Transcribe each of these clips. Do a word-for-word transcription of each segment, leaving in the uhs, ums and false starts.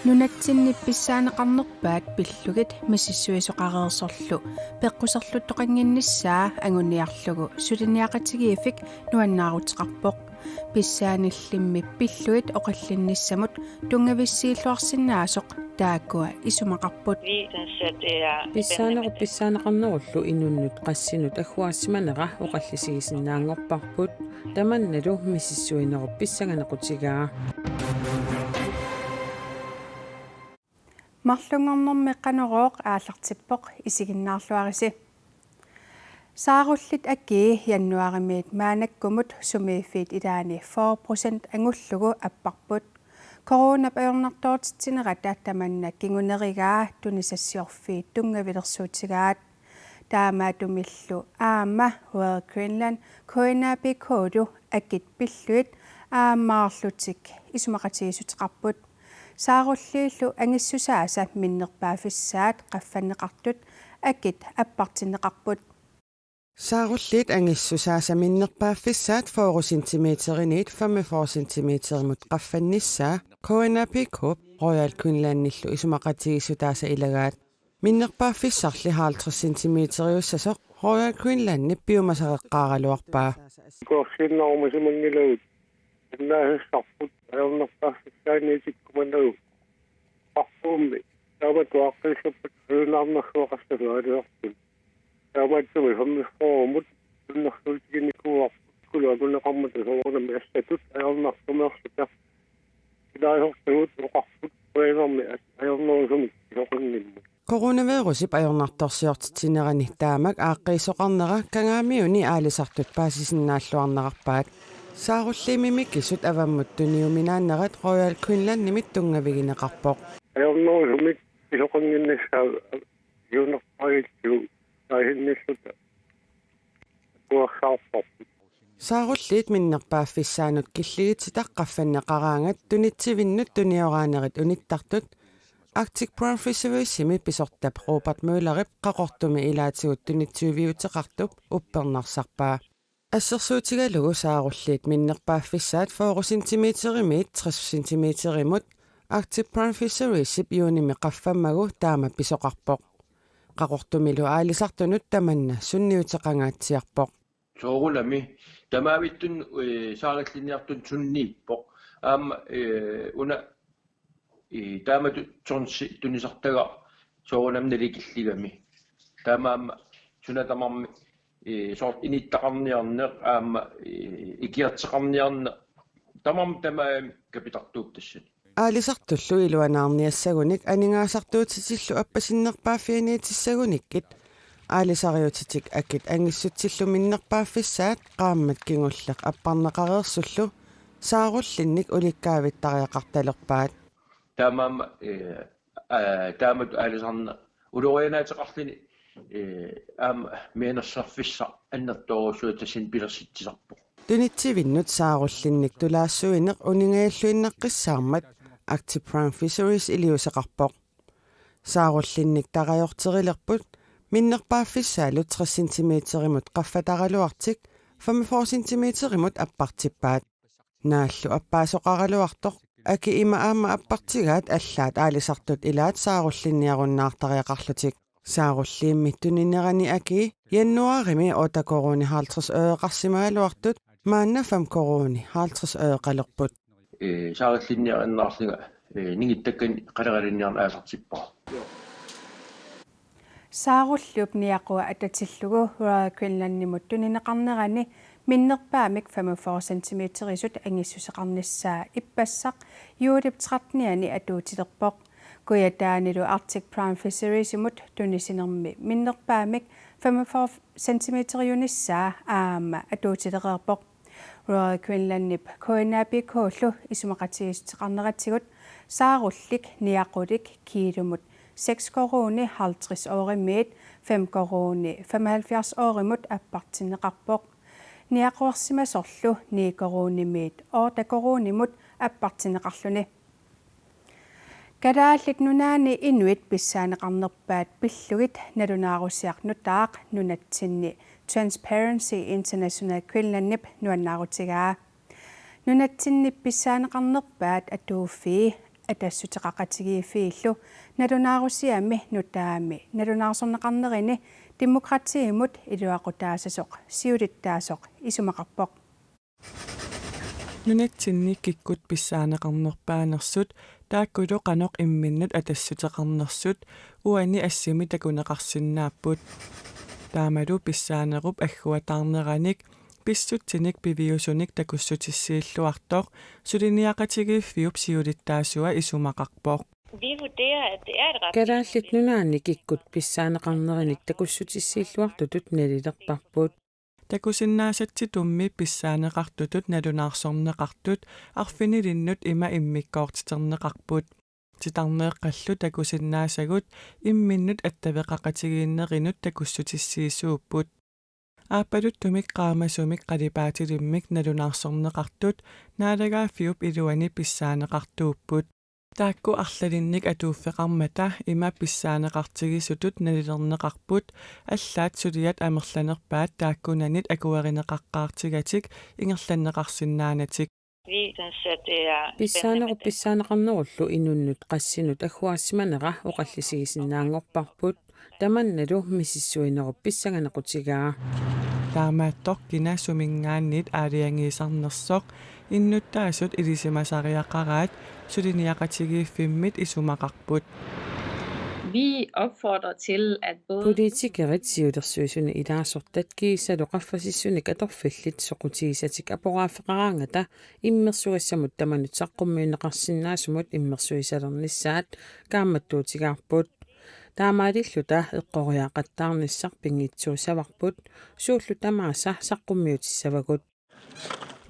Nunatsinni pissaaneqarnerpaat pillugit misissuisoqareersorlu peqquserluttoqannginnissaa anguniarlugu suliniaqatigiiffik nuannaaruteqarpoq. Pissaanillimmi pillugit oqallinnissamut tunngavissiilluarsinnaasoq taakkua isumaqarput. Vi synes, at det er Pissaanerup pissaaneqarnerullu inunnut qassinut agguaassimanera oqallisigisinnaanngorparput. Tamannalu misissuinerup pissanganequtigaa. Marlunngornermi Qanorooq aallartippoq, isiginnaarluarisi. Saarullit akii januaarimiit maannakkumut sumiiffiit ilaanni fyrre procent angullugu apparput. Coronap ajornartoortitsinerata tamanna kingunerigaa tunisassiorfiit tunngavilersuutigaat. Taamaattumillu aamma Royal Greenland K N A B K-lu akit pillugit aammaarlutik isumaqatigiissuteqarput. Saarulliillu angissusaasa minnerpaaffissaat qaffanneqartut akit appartinneqarput. Saarulliit angissusaasa minnerpaaffissaat fyrre centimeteriniit femogfyrre centimeterimut qaffannissaa K N A B K-p Royal Greenlandillu isumaqatigiissutaasa ilagaat. Minnerpaaffissarli halvtreds centimeteriussasoq Royal Greenlandip piumasareqqaaraluarpaa. Kuorsiinnarumasimanngilaq. Annaassassarput ajornartorsiorfiit tikkumanagu. Qarpuummi taamatut aaqqiissappat ajunaarnersuaqassasualiorput. Taamaattumik femogfyrremut tunnersuutiginikuuarput. Kulu akuneqarmata soorunami assatut ajornartorsiorfiit. Ilaasortagut oqarput uinermi as-, ajornerusumik pisoqanngimmut. Coronavirusip ajornartorsiortitsinerani taamak aaqqiisoqarnera Kangaamiuni aalisartut paasisinnaalluarnerarpaat. Saarulliimmi mikisut avammut tuniuminaannerat Royal Greenlandimit tunngavigineqarpoq. Ajornerusumik pisoqannginnissaa ajunaqaritsu taasinnilluta kuorsaarparput. Saarulliit minnerpaaffissaannut killigititaq qaffanneqaraangat tunitsivinnut tunioraanerit unittartut Arctic Brown Fisheries-imi pisortap Robert Møllerip Qaqortumi ilaatigut tunitsiviuteqartup uppernarsarpaa. Assersuutigalugu saarulliit minnerpaaffissaat fyrre centimeterimiit tres centimeterimut Arctic Brown Fisheries-ip juunimi qaffammagu taama pisoqarpoq. Qaqortumilu aalisartunut tamanna sunniuteqangaatsiarpoq. Soorunami tamavittut, eh, saarullinniartut sunniippoq. Aamma, eh, una, eh, taamatut tonsi tunisartagaq soorunami nalikilligami. Taamaammat suna tamarmi, eh, soorlu inittaqarniarneq aamma, eh, ikiorteqarniarneq tamarmik tamarmik kapitartuupput tassani. Aalisartullu iluanaarniassagunik aningaasartuutitillu appasinnerpaaffianiitissagunikkit aalisariutitik akit angissutsillu minnerpaaffissaat qaammat kingulleq apparneqareersullu saarullinnik ulikkaavittariaqartalerpaat. Taamaammat, eh, aa, taamatut aalisarneq ulorianaateqarluni, eh, aamma mianersorfissaq annertoorujussuaq tassani pilersitsisarpoq. Tunitsivinnut saarullinnik tulaassuineq uningajalluinnaqqissaarmat Arctic Brown Fisheries iliuuseqarpoq. Saarullinnik tarajorterilerput minnerpaaffissaallu tres centimeterimut qaffataraluartik femogfyrre centimeterimut appartippaat. Naallu appaasoqaraluartoq aki ima aamma appartigaat allaat aalisartut ilaat saarullinniarunnaartariaqarlutik. Saarulliimmi tuninerani aki januaarimi otte koruuni halvtreds øreqarsimagaluartut maanna fem koruuni halvtreds øreqalerput. Eh, saarullinniarunnaarlunga, eh, ningittakkanik qaleralinniarneq aallartippara. Saarulliup niaqua atatillugu Royal Greenlandimut tunineqarnerani minnerpaamik femogfyrre centimeterisut angissuseqarnissaa ippassaq juulip trettenianni atuutilerpoq. Kujataanilu Arctic Brown Fisheriesimut tunisinermi minnerpaamik femogfyrre centimeteriunissaa aamma atuutilereerpoq. Royal Greenlandip K N A B K-llu isumaqatigiissuteqarneratigut saarullik niaqulik kiilumut seks koruuni halvtreds øremiit fem koruuni femoghalvfjerds øremut appartinneqarpoq. Niaquersimasorlu ni koruunimiit otte koruunimut appartinneqarluni. Kalaallit Nunaanni inuit pissaaneqarnerpaat pillugit nalunaarusiaq nutaaq nunatsinni Transparency International Greenlandip nuannaarutigaa. Nunatsinni pissaaneqarnerpaat atuuffii Atassuteqaqatigiiffiillu nalunaarusiami nutaami nalunaarsorneqarnerini Demokratiimut iluaqutaassasoq siulittaasoq isumaqarpoq. Nunatsinni kikkut pissaaneqarnerpaanersut taakkulu qanoq imminnut atassuteqarnersut uani assimi takuneqarsinnaapput. Taamalu pissaanerup agguataarneranik pissutsinik piviusunik takussutissiilluartoq suliniaqatigiiffiup siulittaasua isumaqarpoq. Vi vurderer, at det er et ret Kalaallit Nunaanni kikkut pissaaneqarnerinik takussutissiilluartutut nalilerparput. Takusinnaasatsitummi pissaaneqartutut nalunaarsorneqartut arfinilinnut ima immikkoortiterneqarput. Titarneeqqallu takusinnaasagut imminnut attaveqaqatigiinnerinut takussutissiisuupput. Aappaluttumik qaamasumik qalipaatilimmik nalunaarsorneqartut naalagaaffiup iluani pissaaneqartuupput. Taakku arlalinnik atuuffeqarmata ima pissaaneqartigisutut nalilerneqarput, allaat suliat amerlanerpaat taakkunannit akuerineqaqqaartigatik ingerlanneqarsinnaanatik. Vi synes, at det er Pissaanerup pissaaneqarnerullu inunnut qassinut agguaassimanera oqallisigisinnaanngorparput. Tamannalu misissuinerup pissanganequtigaa. Taamaattoq kina suminngaanniit aalajangiisarnersoq innuttaasut ilisimasariaqaraat suliniaqatigiiffimmit isumaqarput. Vi opfordrer til, at både Politikerit, siulersuisuni ilaasortat kiisalu qaffasissunik atorfillit soqutigisatik aporaaffeqaraangata immersugassamut tamanut saqqummiunneqarsinnaasumut immersuisalernissaat kaammattuutigaarput. Taamaalilluta eqqoriaqattaarnissaq pinngitsuussavarput, suullu tamaasa saqqummiutissavagut.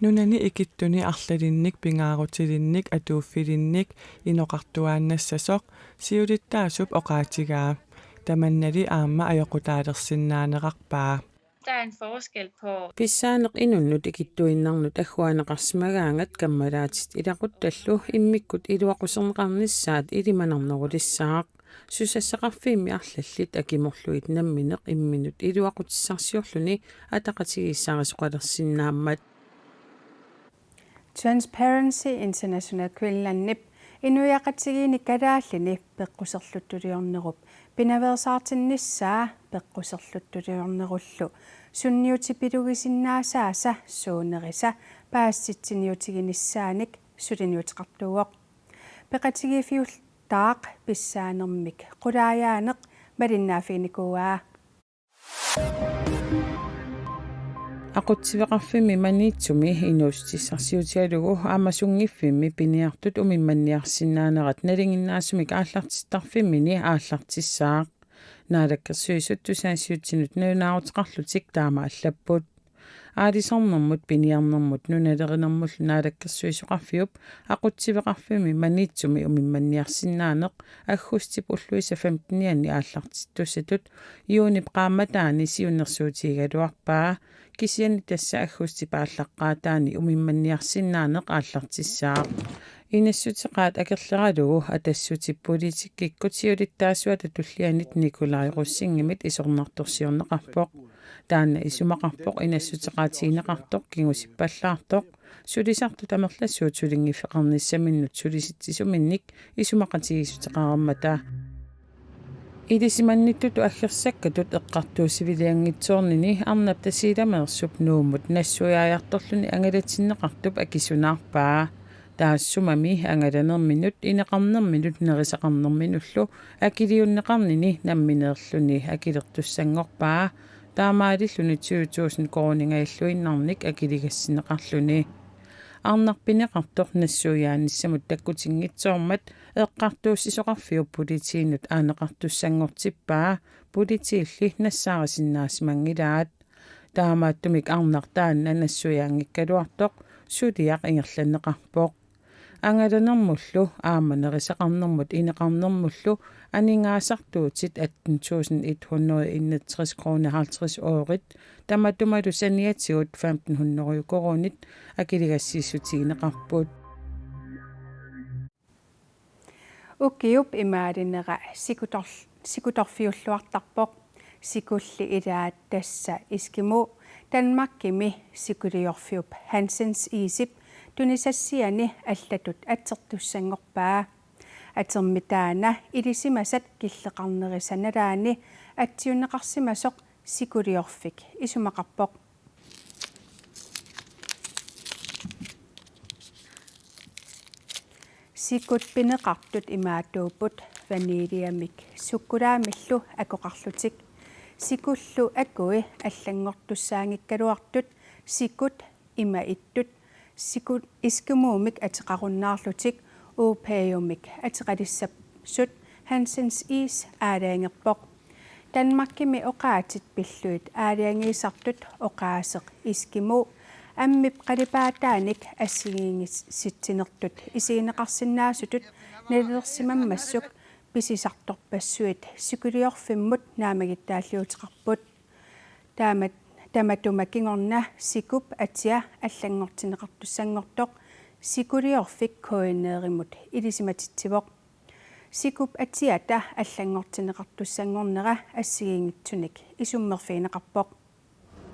Nunani ikittuni arlalinnik pingaarutilinnik atuuffilinnik inoqartuaannassasoq siulittaasup oqaatigaa. Tamannali aamma ajoqutaalersinnaanerarpaa. Der er en forskel på Pissaaneq inunnut ikittuinnarnut agguaaneqarsimagaangat kammalaatit ilaquttallu immikkut iluaquserneqarnissaat ilimanarnerulissaaq. Susassaqarfimmi arlallit akimorlugit nammineq imminut iluaqutissarsiorluni ataqatigiissaarisoqalersinnaammat. Transparency International Greenlandip inuiaqatigiinni kalaallini peqquserluttuliornerup pinaveersaartinnissaa peqquserluttuliornerullu sunniutipilugisinnaasaasa suunerisa paasitsitsiniutiginissaanik suliniuteqartuuvoq. Peqatigiiffiullaaq pissaanermik qulaajaaneq malinnaaffiginikuuaa. Aqutsiveqarfimmi Maniitsumi inuussutissarsiutigalugu aamma sunngiffimmi piniartut umimmanniarsinnaanerat nalinginnaasumik aallartittarfimmini aallartissaaq. Naalakkersuisut tusagassiuutsinut nalunaaruteqarlutik taama allapput. Aalisarnermut, piniarnermut nunalerinermullu Naalakkersuisoqarfiup aqutsiveqarfimmi Maniitsumi umimmanniarsinnaaneq aggustip ulluisa femtenianni aallartittussatut juunip qaammataani siunnersuutigigaluarpaa, kisianni tassa aggustip aallaqqaataani umimmanniarsinnaaneq aallartissaaq. Inassuteqaat akerleralugu Atassutip politikkikkut siulittaasuata tullianit Nikolaj Rosingimit isornartorsiorneqarpoq. Taanna isumaqarpoq inassuteqaatigineqartoq kingusippallaartoq, sulisartut amerlasuut sulinngiffeqarnissaminnut sulisitsisuminnik isumaqatigiissuteqarmata. Ilisimannittutut aggersakkatut eqqartuussivilianngitsoornini arnap Tasiilameersup Nuummut nassuiaajartorluni angalatinneqartup akisunaarpaa. Taassumami angalanerminut, ineqarnerminut nerisaqarnerminullu akiliunneqarnini nammineerluni akilertussanngorpaa, taamaalilluni tyve tusind koruuningajalluinnarnik akiligassinneqarluni. Arnaq pineqartoq nassuiaanissamut takkutinngitsoormat eqqartuussisoqarfiup politiinut aaneqartussanngortippaa, politiilli nassaarisinnaasimanngilaa. Taamaattumik arnaq taanna nassuiaanngikkaluartoq suliaq ingerlanneqarpoq. Angalanermullu aamma nerisaqarnermut ineqarnermullu aningaasartuutit atten tusind et hundrede enogtres kroner halvtreds øret, tamatumalu saniatigut femten hundrede koruunit akiligassiissutigineqarput. Ukiup imaalinera sikutor-, sikutorfiulluartarpoq. Sikulli ilaat tassa Eskimo Danmarkimi sikuliorfiup Hansens Isip tunisassiani allatut atsertussanngorpaa. Atermi taanna ilisimasat killeqarnerisa nalaani atsiunneqarsimasoq sikuliorfik isumaqarpoq. Sikut pineqartut imaattuupput vaniljemik sukkulaamillu akoqarlutik. Sikullu akui allanngortussaanngikkaluartut sikut ima ittut, sikut Eskimoomik ateqarunnaarlutik uupajumik ateqalissasut Hansens Is aalajangerpoq. Danmarkimi oqaatsit pillugit aalajangiisartut oqaaseq Eskimo ammip qalipaataanik assigiinngitsinertut isigineqarsinnaasutut nalilersimammassuk pisisartorpassuit sikuliorfimmut naammagittaalliuuteqarput. Taamat-, tamatuma kingorna sikup atia allanngortinneqartussanngortoq sikuliorfik K N R-imut ilisimatitsivoq. Sikup atiata allanngortinneqartussanngornera assigiinngitsunik isummerfigineqarpoq.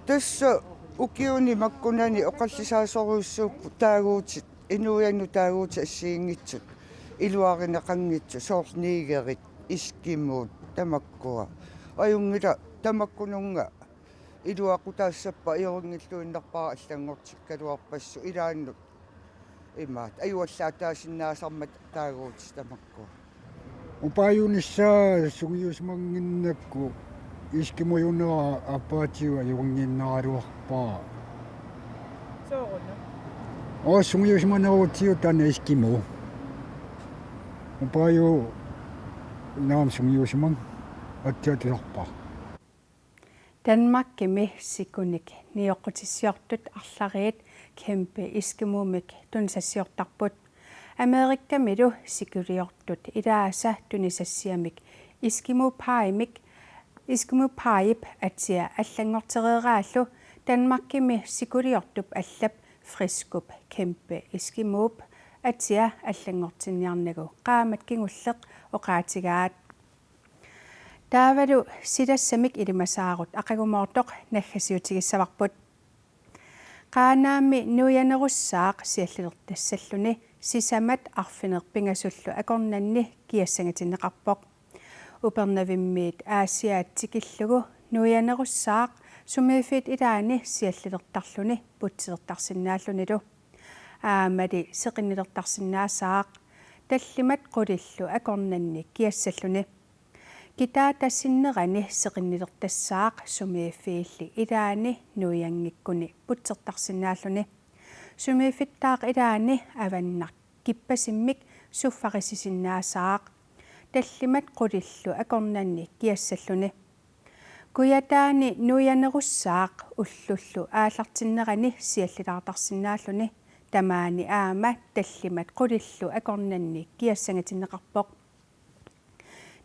Tassa ukiuni makkunani oqallisaasorujussuupput taaguutit, inuiannut taaguutit assigiinngitsut iluarineqanngitsut, soorlu negerit, eskimot tamakkua. Ajunngilaq tamakkununnga iluaqutaassappat ajunngilluinnarpara allanngortikkaluarpassuk ilaannut. Imaat, ajuallaataasinnaasarmata taaguutit tamakkua. Upaajunnissaa sungiusimannginnakku eskimojunnera aappaatsigut ajunngiinnaraluarpara. Sooruna? Oo, sungiusimanerutsigu taanna eskimo. Upaaju naam sungiusimang atsiatusarpara. Danmarkimi sikunik nioqqutissiortut arlariit kæmpe eskimoomik tunisassiortarput. Amerikamilu sikuliortut ilaasa tunisassiamik Eskimo Pie-mik, Eskimo Pie-ip atia allanngortereeraallu Danmarkimi sikuliortup allap Friskup kæmpe Eskimoop atia allanngortinniarnagu qaammat kingulleq oqaatigaat. Taavalu silassamik ilimasaarut aqagumoortoq naggasiutigissavarput. Qaanaami nuianerussaaq siallilertassalluni sisamat arfineq pingasullu akornanni kiassangatinneqarpoq. Upernavimmiit Aasiaat tikillugu nuianerussaaq sumiiffiit ilaanni siallilertarluni putsilertarsinnaallunilu. Aammali seqinnilertarsinnaassaaq tallimat qulillu akornanni kiassalluni. Kitaata sinnerani seqinnilertassaaq sumiiffiilli ilaanni nuianngikkuni putsilertarsinnaalluni. Sumiiffittaaq ilaanni avannaq kippasimmik suffarisisinnaassaaq tallimat qulillu akornanni kiassalluni. Kujataani nuianerussaaq ullullu aallartinnerani siallilaartarsinnaalluni tamaani aamma tallimat qulillu akornanni kiassangatinneqarpoq.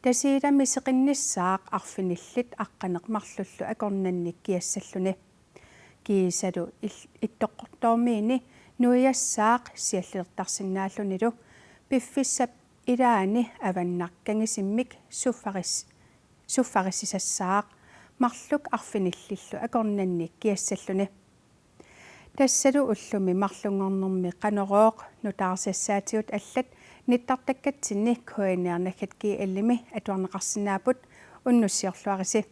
Tasiilami seqinnissaaq arfinillit aqqaneq marlullu akornanni kiassalluni. Kiisalu il-, Ittoqqortoormiini nuiassaaq siallilertarsinnaallunilu piffissap ilaani avannaq kangisimmik suffaris-, suffarisisassaaq marluk arfinillillu akornanni kiassalluni. Tassalu ullumi marlunngornermi Qanorooq nutaarsiassaatigut allat nittartakkatsinni K N R naggat G L-imi atuarneqarsinnaapput, unnussiorluarisi.